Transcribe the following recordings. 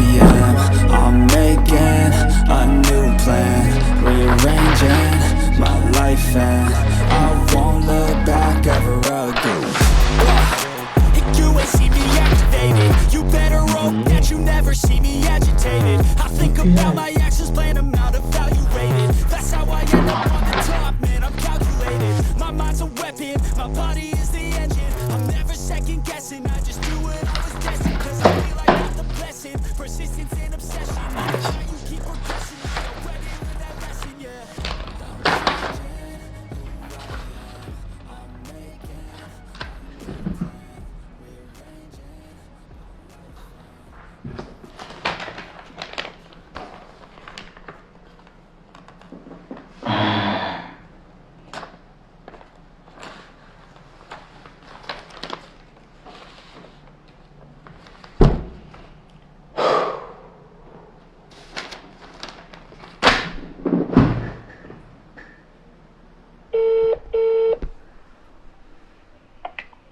a.m. I'm making a new plan, rearranging my life, and I won't look back ever again. You ain't see me activated. You better hope that you never see me agitated. I think about my actions, plan them out, evaluated. That's how I end up on the top, man, I'm calculated. My mind's a weapon, my body is the engine. I'm never second guessing, I just do what I was destined. 'Cause I feel I got the blessing, persistence and obsession. That's how you keep progressing, I already learned that lesson, yeah.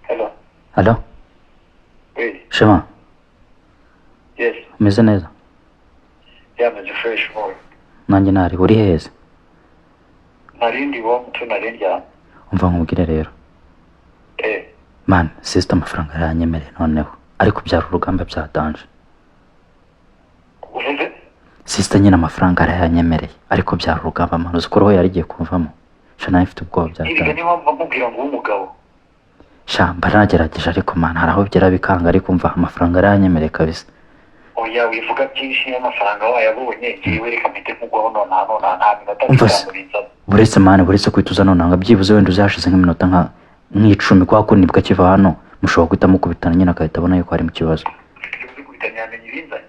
Hello. Alo, Oui. Shema, Yes. umeze neza? Yeah, meze fresh boy. Nanjye ntari, uri heza? Narindi wo mutu narindyamye. Umva nkubwire rero. Eh. Man, sister amafaranga yaranyemereye noneho. Ariko byari urugamba byatanje. Uvuze? Sister nyine amafaranga arayanyemereye, ariko byari urugamba man, uzi ko roho yari igiye kumvamo. Sha nawe mfite ubwoba Erega byatanje. niba mubwira ngo w'umugabo. Sha mba nagerageje ariko man, hari aho bigera bikanga ariko mva amafaranga arayanyemereye kabisa. Oya wivuga byinshi niyo amafaranga wayabonye ngewe reka mpite nkugwaho nonaha nonaha nta minota Umva se. itanu binzana. Buretse man, buretse kwita uza nonaha, byibuze wenda uzahashize nk'iminota nka nk'icumi kubera ko nibwo akiva hano, mushobora guhita mukubitana nyine agahita abona yuko hari mu kibazo. Uzi guhita ntiyamenya ibinzanye.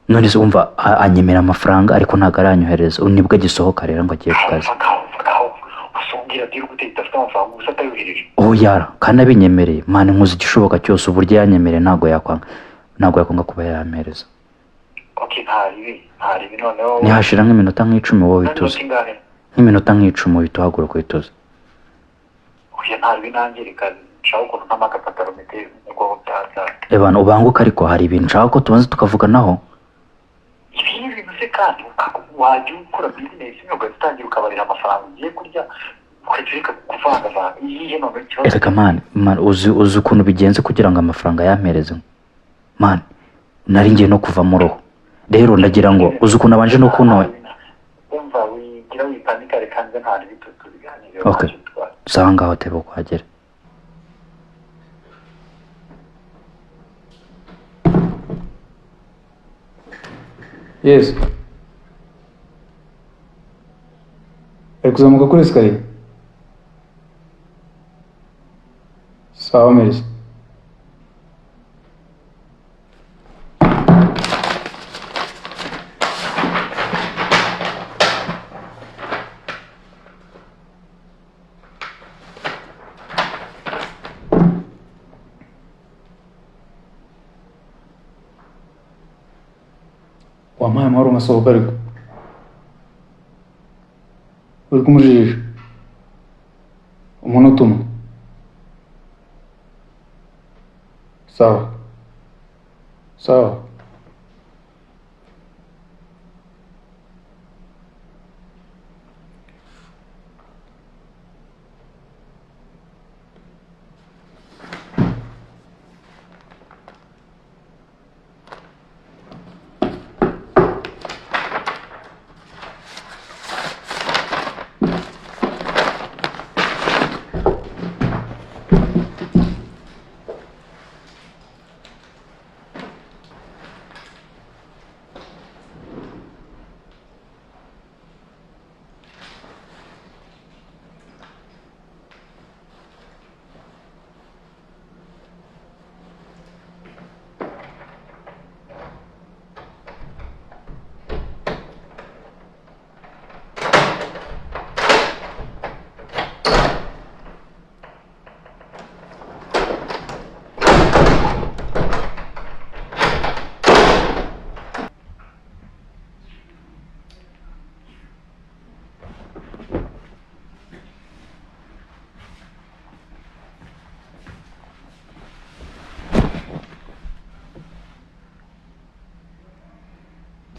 None se wumva anyemera amafaranga ariko ntabwo aranyohereza nibwo agisohoka rero ngo agiye ku kazi. Kaho kaho kaho usongera dira gute idafite amafaranga ubusa atayohereje. Oh yara kandi abinyemereye mani nkuzi igishoboka cyose uburyo yanyemereye ntabwo yakwanga ntabwo yakwanga kuba yampereza. Okay, nta ribi nta ribi noneho. Nihashira nk'iminota nk'icumi wowe Nta wituze minota ingahe? nk'iminota nk'icumi uhita uhaguruka wituze. Oya nta ribi nanjye reka nshaka ukuntu ntama agapataro mpite nkugwaho byahazaza. Ebana ubanguke ariko hari ibintu nshaka ko tubanza tukavuganaho. Ibi ni ibintu se kandi wajya ukora bizinesi imwe ugahita utangira ukabarira amafaranga ugiye kurya ukajya ureka kuvangavanga iyihe none ikibazo. Erega mani mani uzi ukuntu bigenze kugira ngo amafaranga yampereze mani nari ngiye no kuva mu roho rero ndagira ngo uzi ukuntu abanje no kuntoya. Umva wigira wipanika reka nze nta ribi tubiganireho Okay. ntacyo bitwaye. Sawa ngaho teba kuhagera. Yes. Ari kuzamuka kuri escalier. Sawa merci. Wampaye amahoro nkasohoka ariko uri kumujijisha umunota umwe sawa sawa.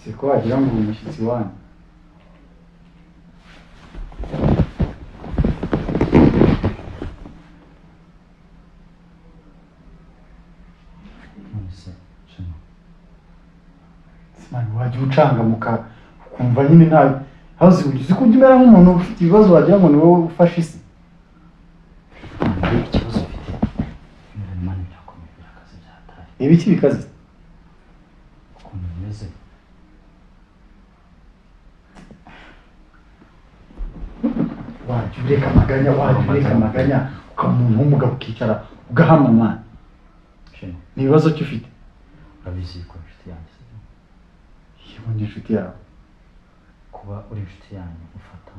Siko wagira ngo uri umushyitsi wanyu. None se Shema, Simani, wajya ucangamuka ukumva nyine nta hazi uzi ko ujya umera nk'umuntu ufite ibibazo wagira ngo ni wowe ufashe isi. Mani, ikibazo ufite ibintu, mani, byakomeye, birakaze byataye. Ibiki bikaze? Ukuntu bimeze. Wajya ureka amaganya, wajya ureka amaganya, ukaba umuntu w'umugabo ukicara ugahama mwana. Shema, Ni ibibazo ki ufite? urabizi ko inshuti yanjye, sibyo? Yewe, ni inshuti yawe. Kuba uri inshuti yanjye, ufata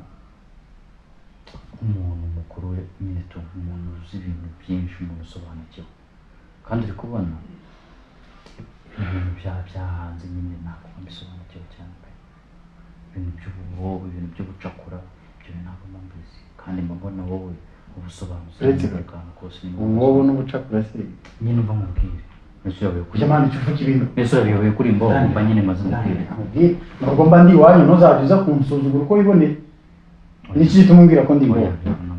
nk'umuntu mukuru we nyine tu, umuntu uzi ibintu byinshi, umuntu usobanukiwe, kandi uri kubona ibintu byahanze nyine, ntabwo mbisobanukiwe cyane pe. Ibintu by'ububobo, ibintu by'ubucakura, ibyo bintu ntabwo mba mbizi, kandi mba mbona wowe ubusobanuzi Uretse buri kantu kose ni ubu n'ubucakura se? Nyine umva nkubwire, mbese uyobewe kuri Kujya mwana icyo uvuga ibintu. Mbese uyobewe kuri mbo mba nyine maze nkubwire. Nkubwire, nubwo mba ndi iwanyu, ntuzajya uza kunsuzugura uko wiboneye. Niki gituma umbwira ko ndi imbobo?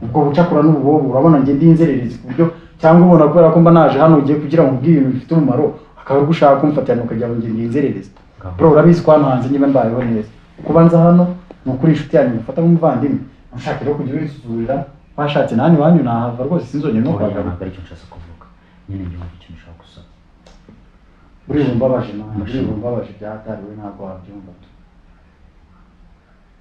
Ubwo bucakura n'ububobo, urabona njye ndi inzererezi ku buryo, cyangwa ubona kubera ko mba naje hano ugiye kugira ngo nkubwire ibintu bifite umumaro, akaba ari gushaka kumfatira ukagira ngo njye ndi inzererezi? Bro, urabizi ko hano hanze niba mbayeho neza, kuba nza hano ni ukuri inshuti yanyu mufata nk'umuvandimwe. Ntushake rero kujya urisuzugurira, washatse nani iwanyu nahava rwose, sinzongera no Oya, kuhagaruka. ntabwo aricyo nshaka kuvuga nyine, njye wumva ikintu ushaka gusaba. Buriya mbabaje man, buriya mbabaje byahatariwe, ntabwo wabyumva tu.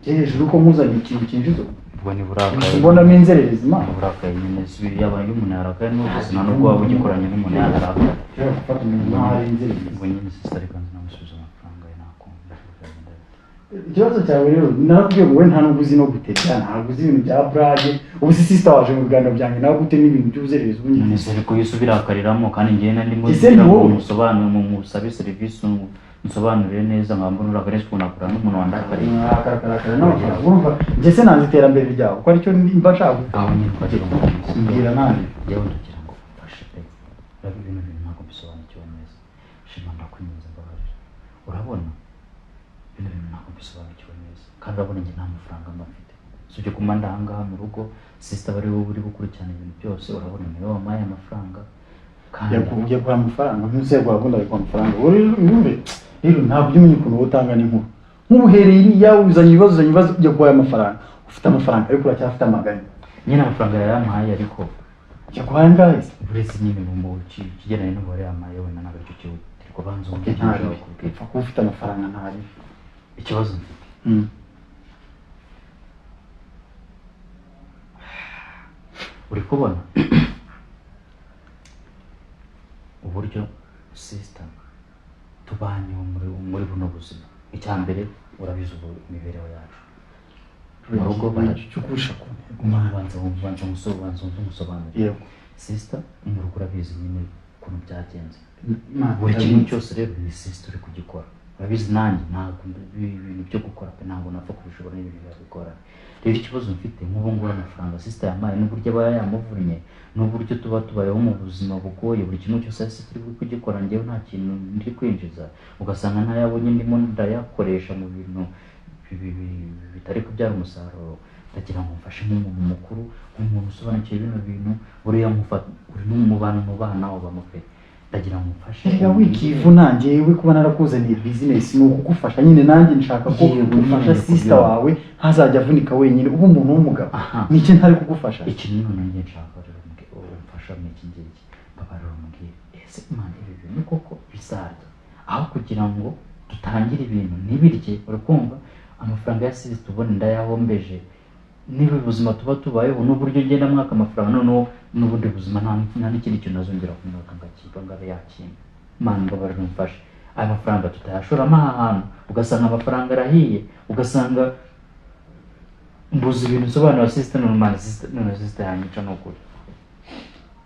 Njye hejuru ko nkuzanye ikintu cyinjiza, Ubwo niba urakaye, mbonamo inzererezi man. Niba urakaye nyine, si yaba iyo umuntu yarakaye n'ubu nta nubwo waba ugikoranye n'umuntu yarakaye. Ushobora gufata umuntu nk'aho ari inzererezi. Ubwo nyine sister, reka nzi namusubiza amafaranga ye, nakumva bizagenda bite? Ikibazo cyawe rero narakubwiye ngo wowe nta nubwo uzi no gutebya, ntabwo uzi ibintu bya burage. Ubu si sister waje mu biganiro byanjye nawe gute n'ibintu by'ubuzererezi ubu None nyine? se ariko iyo ubirakariramo, kandi njyewe nari ndimo Ese ni kugira ngo wowe? musobanure, musabe serivisi, musobanurire neza, nkaba mbona urakariye, ukuntu nakora n'umuntu wandakariye. Akarakarakara n'amafaranga, urumva njye se nanze iterambere ryawe ko aricyo mba nshaka? Ngaho nyine twagira ngo Mbwira nanjye. Njyewe ndagira ngo umfashe pe. Urabona bino bintu ntabwo mbisobanukiwe neza. Shema, ndakwinginze, mbabarira. Urabona bino bintu ntabwo mbisobanukiwe neza, kandi urabona njye nta mafaranga mba mfite, usibye kuba ndi ahangaha mu rugo, sister aba ari wowe uri gukurikirana ibintu byose. Urabona niwe wampaye amafaranga kandi Yaguha guha amafaranga ntuze, yaguha ubundi ariguha amafaranga. Wowe rero yumve rero, ntabwo ujya umenya ukuntu wowe utanga n'inkuru. Nk'ubuhereye iriya uzanye ibibazo, uzanye ibibazo, yaguhaye amafaranga, ufite amafaranga ariko uracyafite amaganya. Nyine amafaranga yayampaye ariko Yaguhaye angahe se? Uretse nyine mu kigereranye n'umubare yampaye, wenda ntabwo aricyo cyihutirwa, banza wumve icyo Ntari nshaka kubwira. Upfa kuba ufite amafaranga ntari. Ikibazo mfite, uri kubona uburyo sister tubanyeho muri buno buzima. Icya mbere, urabizi ubu imibereho yacu mu rugo Cyo kurusha ku ntego. Banza wumve, banza wumve umusobanurire. Yego. Sister mu rugo urabizi nyine ukuntu byagenze. Imana Buri kintu irabizi. cyose rero ni sister uri kugikora. Urabizi nanjye ntabwo ibintu byo gukora pe, ntabwo napfa kubishobora, n'ibintu biba bigoranye. Rero ikibazo mfite nk'ubu ngubu, amafaranga sister yampaye n'uburyo aba yamuvunnye n'uburyo tuba tubayeho mu buzima bugoye, buri kimwe cyose sister uri kugikora, njyewe nta kintu ndi kwinjiza, ugasanga ntayabonye ndimo ndayakoresha mu bintu bitari kubyara umusaruro. Ndagira ngo mfashe nk'umuntu mukuru, nk'umuntu usobanukiwe bino bintu, buriya mufata uri no mu bantu mubana ubamo pe, ndagira ngo mfashe. Erega wikivuna, njyewe kuba narakuzaniye business ni ukugufasha nyine, nanjye nshaka ko Yego, ufasha nyine sister kubyumva. wawe, ntazajya avunika wenyine, uba umuntu w'umugabo. Aha. Ni iki ntari kugufasha? Ikintu none njye nshaka rero umfasha mu iki ngiki, mbabarira umbwire, ese Imana ibi bintu koko bizarya? Aho kugira ngo dutangire ibintu ntibirye, uri kumva amafaranga ya sister tubone ndayahombeje, niba ubuzima tuba tubayeho n'uburyo ngenda mwaka amafaranga, noneho n'ubundi buzima nta n'ikindi kintu nazongera kumwaka ngo akiba ngo abe yakimba. Imana, mbabarira umfashe, aya mafaranga tutayashoramo aha hantu, ugasanga amafaranga arahiye, ugasanga mbuze ibintu nsobanura sister. None man, sister, none sister yanyica, ni ukuri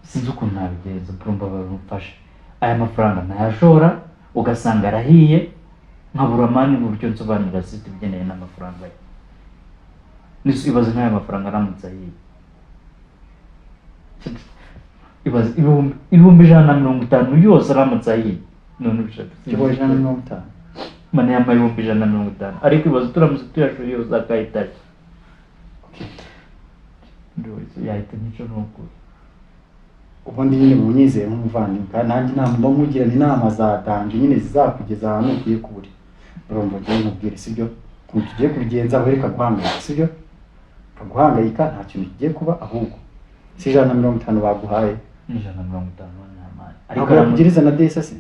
sinzi ukuntu nabigenza. Bro, mbabarira umfashe, aya mafaranga ntayashora, ugasanga arahiye, nkabura man uburyo nsobanurira sister ibigendanye n'amafaranga ye. Nise ibaze nk'aya mafaranga aramutse ahiye, ibaze 150,000 yose aramutse ahiye, none ubishaka Igihumbi 150. Mana yambaye 150,000 ariko ibaze turamutse tuyashoye yose akahita yahita nyica n'ukuri. Ubundi nyine munyizeye nk'umuvandimwe, kandi nanjye inama mba nkugirana inama zatanje nyine zizakugeza ahantu ukwiye kuburi. Urumva ngiye nkubwire, sibyo? Ukuntu tugiye kubigenza, wereka guhangayika, sibyo? Guhangayika nta kintu kigiye kuba, ahubwo si 150 baguhaye. 150 n'amani. Ariko yakugiriza na desa se?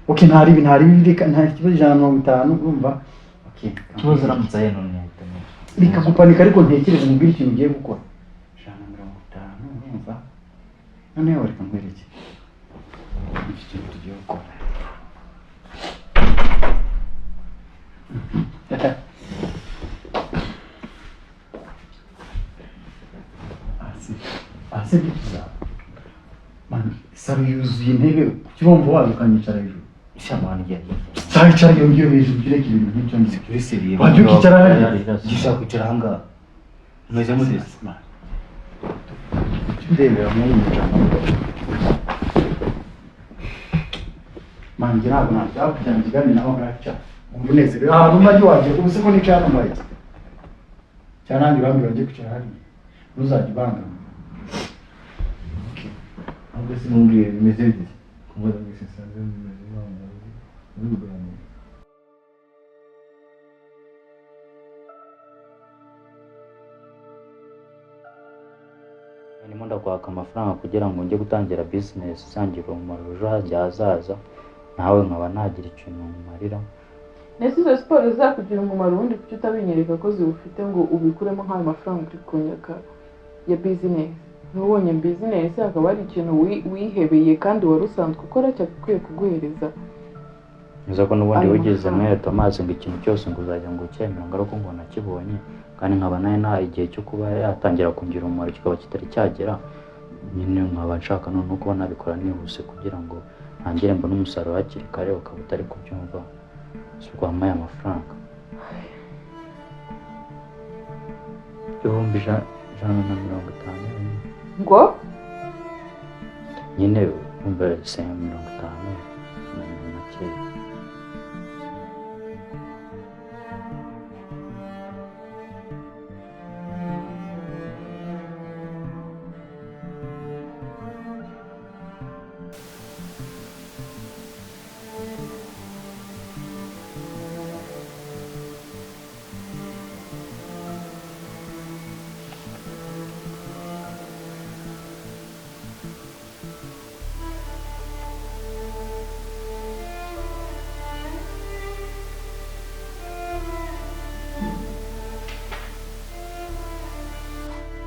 Okay, ntari ibi, ntari ibi, reka nta kibazo, 150, urumva? Okay. Ikibazo aramutse aye none yahita nyica. Bikagupanika, ariko ntekereze mubwire ikintu ugiye gukora. 150, urumva? Noneho reka nkwereke iki kintu tugiye gukora. Hasi byiza. Man, saro yuzuye intebe, kuki urumva waza ukanyicara hejuru? Shamani yari. Sawa, iyo ngiyo hejuru, ureke ibintu nk'ibyo ngibyo. Kuri seriye. Wajya ukicara hariya? Gishaka kwicara ahangaha. Mumeze mute? Man. Ndebera muri uyu mujama. Man, njye ntabwo nabyaha kugira ngo nzigame naho ngaca. Wumva unezerewe. Ahantu mba wagiye, ubu se ko nicaye hano mbaye iki? Cyangwa nanjye urambwira ujye kwicara hariya. Ntuzajye ubangama. Okay. Ahubwo se mumbwire bimeze bite? Kumva mwese nsanze mumeze nk'aho muri kuganira. Ndimo ndakwaka amafaranga kugira ngo njye gutangira bizinesi izangirira umumaro ejo hanjye hazaza, nawe nkaba nagira ikintu nkumarira. Ndetse izo siporo zizakugira umumaro, ubundi kuki utabinyereka ko ziwufite ngo ubikuremo nk'ayo mafaranga uri kunyaka ya bizinesi? Ntubonye bizinesi hakaba hari ikintu wihebeye kandi wari usanzwe ukora cyagakwiye kuguhereza. Nzi ko n'ubundi Ayo wigeze mafaranga. mwene Thomas ngo ikintu cyose ngo uzajya ngo ucyemera ngo ariko ngo nakibonye, kandi nkaba nayo nta igihe cyo kuba yatangira kungira umumaro kikaba kitari cyagera, nyine nkaba nshaka noneho kuba nabikora nihuse kugira ngo ntangire mbone umusaruro hakiri kare, ukaba utari kubyumva si ubwo wampaye amafaranga 150,000. Ngo nyine umva se 50 na makeya.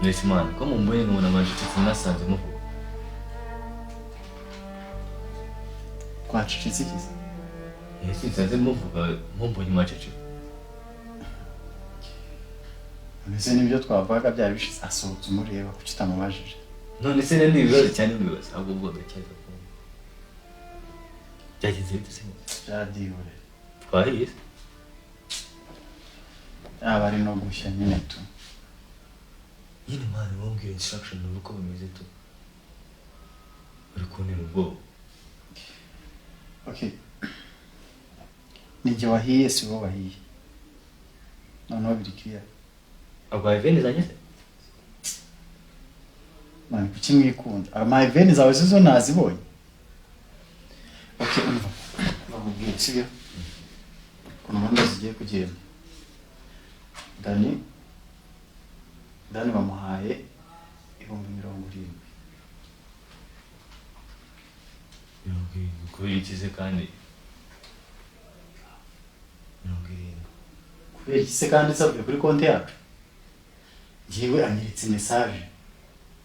Mwese mani, ko mumbonye nkabona amajwi nasanze muvuga. Twacecetse iki se? Ese nsanze muvuga mumbonye mwacecetse. Mbese n'ibyo twavugaga byari bishize, asohotse umureba, kuki utamubajije? None se nari ibibazo cyane mbibaza, ahubwo ubwo ndacyaza kumva. Byagenze bite se? Byadihore. Twahiye se? Yaba ari no gushya nyine tu. Nyine mani wambwira instruction uko bimeze tu. Uri kuntera ubwoba. Okay. Ni jye wahiye, si wowe wahiye. Noneho biri clear. Arwaye vene zanjye se? Man, kuki mwikunda? Ama event zawe zo nazibonye. Okay, umva. Bakubwiye sibyo? Ukuntu gahunda zigiye kugenda. Dani bamuhaye 70,000. 70 kubera iki se kandi? 70. Kubera iki se kandi zavuye kuri konti yacu? Njyewe anyeretse message.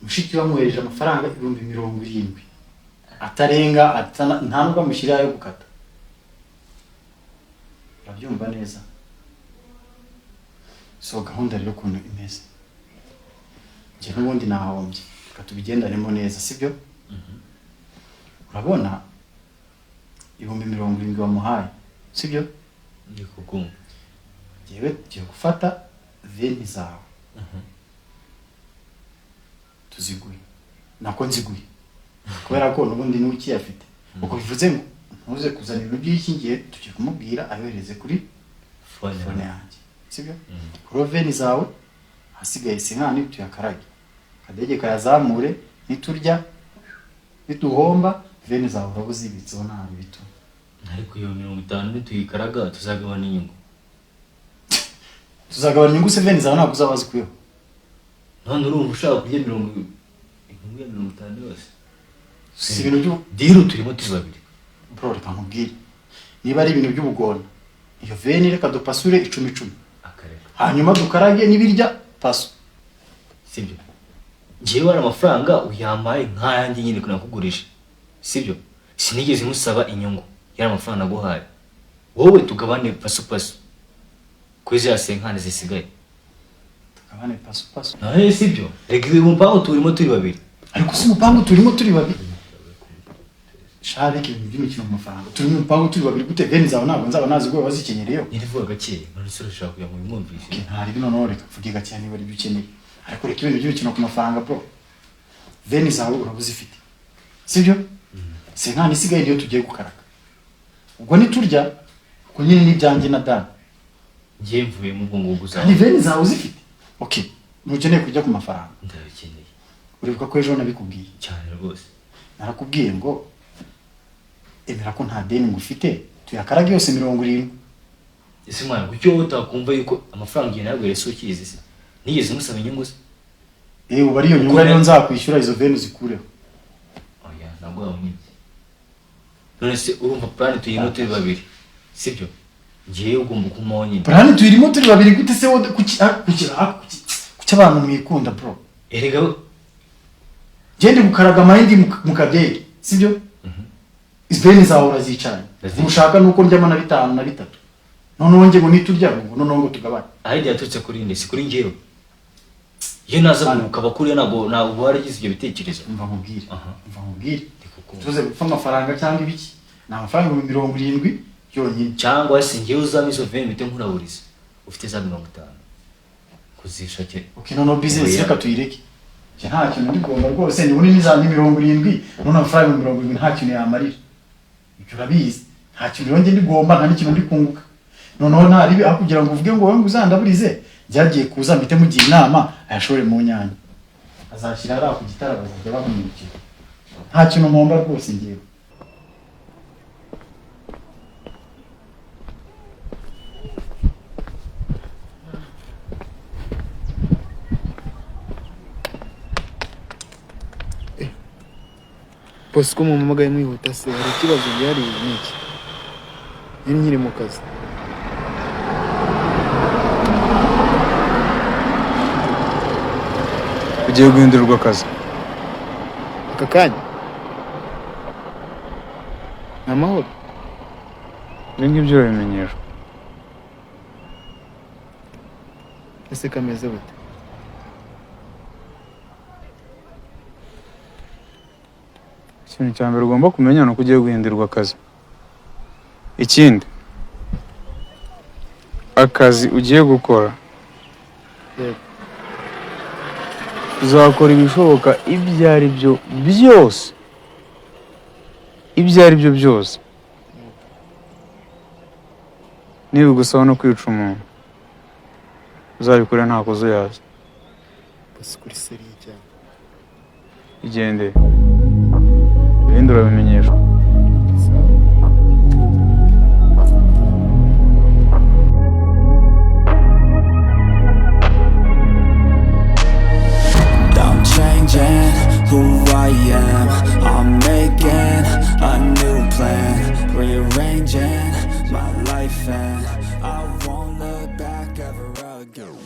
Mushiki we amwohereje amafaranga 70,000. Atarenga, nta nubwo amushyira ayo gukata. Urabyumva neza? So gahunda rero ukuntu imeze. Njye n'ubundi nahombye. Reka tubigendanemo neza, sibyo? Urabona 70,000 wamuhaye, sibyo? Ndi kukumva. Njyewe tugiye gufata veni zawe tuziguhe, nako nziguhe kubera ko n'ubundi niwe ukiyafite. Ubwo bivuze ngo Ntuze kuzana ibintu by'iki ngiye, tugiye kumubwira ayohereze kuri Phone. Phone yanjye, sibyo? Kuri vingt zawe hasigaye cinquante, tuyakarage, akadege kayazamure. Niturya, nituhomba, vingt zawe uraba uzibitseho, nta bitu. Ariko iyo 50 nituyikaraga tuzagabana inyungu. Tuzagabanya inyungu se vingt zawe ntabwo uzaba wazikuyeho? None urumva ushaka kurya mirongo inyungu ya 50 yose? Si ibintu by'ubu. Deal turimo turi babiri. Bro, reka nkubwire, niba ari ibintu by'ubugona, iyo vingt reka dupasure icumi icumi. Akareka. Hanyuma dukarage, n'ibirya paso. Sibyo, njyewe hari amafaranga uyampaye nk'ayanjye nyine nakugurisha, sibyo? Sinigeze nkusaba inyungu yari amafaranga naguhaye wowe. Tugabane paso paso kuri ziriya cinquante zisigaye. Tugabane paso paso. Nawe sibyo, reka ibi mupangu turimo turi babiri. Ariko si umupangu turimo turi babiri sha, reka ibintu by'imikino mu mafaranga. Turi mu mupangu turi babiri gute? Vingt zawe ntabwo nzaba nazi ko wazikenyeriyeho. Nyine vuga gake, none se urashaka kugira ngo wimwumvishe? Okay, ntari bino. Noneho reka mvuge gake niba aribyo ukeneye, ariko reka ibintu by'imikino ku mafaranga, bro. Vingt zawe uraba uzifite, sibyo? Cinquante isigaye niyo tugiye gukaraga. Ubwo niturya, ubwo nyine n'ibyanjye na Dani. Njyewe mvuyemo ubwo ngubwo uzaba Kandi vingt zawe uzifite. Okay, ntukeneye kujya ku mafaranga? Ndabikeneye. Uribuka ko ejo nabikubwiye? Cyane rwose. Narakubwiye ngo emera ko nta deni ngufite, tuyakarage yose 70. Ese mwana, kuki wowe utakumva yuko amafaranga igihe naguhereye si ukizi se? Nigeze musaba inyungu se? Eh, ubu ariyo nyungu ariyo nzakwishyura, izo vingt uzikureho. Oya, ntabwo wamwibye. None se urumva plan tuyirimo turi babiri, sibyo? Ngewe ugomba kumpaho nyine. Plan tuyirimo turi babiri gute se wowe? Kuki abantu mwikunda, bro? Erega Gende gukaraga amayindi mu kadege, sibyo? Vingt zawe urazicaranye. Ndazicaranye. Ntushaka nuko ndyamo na bitanu na bitatu, noneho njye ngo niturya ngo noneho ngo tugabane. Ahidi yaturutse kuri nde? Si kuri njyewe? Iyo naza ukaba kuriya, ntabwo waragize ibyo bitekerezo. Umva nkubwire. Aha. Umva nkubwire. Ndi kukumva. Tuze gupfa amafaranga cyangwa ibiki, ni amafaranga 70,000 yonyine. Cyangwa se njyewe uzamo izo vingt mpite nkuraburiza, ufite za 50 kuzishakira. Okay, noneho business Oya. reka tuyireke. Njye nta kintu ndi kugomba rwose, ni bunini za ni 70, none amafaranga 70 nta kintu yamarira, ibyo urabizi. Nta kintu rero njye ndi guhomba, nta n'ikintu ndi kunguka. Noneho nta ribi, aho kugira ngo uvuge ngo wowe ngo uzandaburize, byagiye kuza mpite mugira inama ayashore mu nyanya, azashyira hariya ku gitara, bazajya bamwimukira. Nta kintu mpomba rwose ngewe. Boss, ko mumpamagaye mwihuta se, hari ikibazo byihariye? Ni iki? Nari nkiri mu kazi. Ugiye guhindurirwa akazi. Aka kanya ni amahoro? Ibyo ngibyo urabimenyeshwa. Ese kameze bute? Ikintu cya mbere ugomba kumenya ni uko ugiye guhindurirwa akazi. Ikindi, akazi ugiye gukora, Yego. uzakora ibishoboka ibyo ari byo byose, ibyo ari byo byose, nibigusaba no kwica umuntu, uzabikore nta kuzuyaza. Boss, kuri sérieux cyane? Igendere, ibindi urabimenyeshwa. Sawa. I'm changing who I am. I'm making a new plan, rearranging my life, and I won't look back ever again.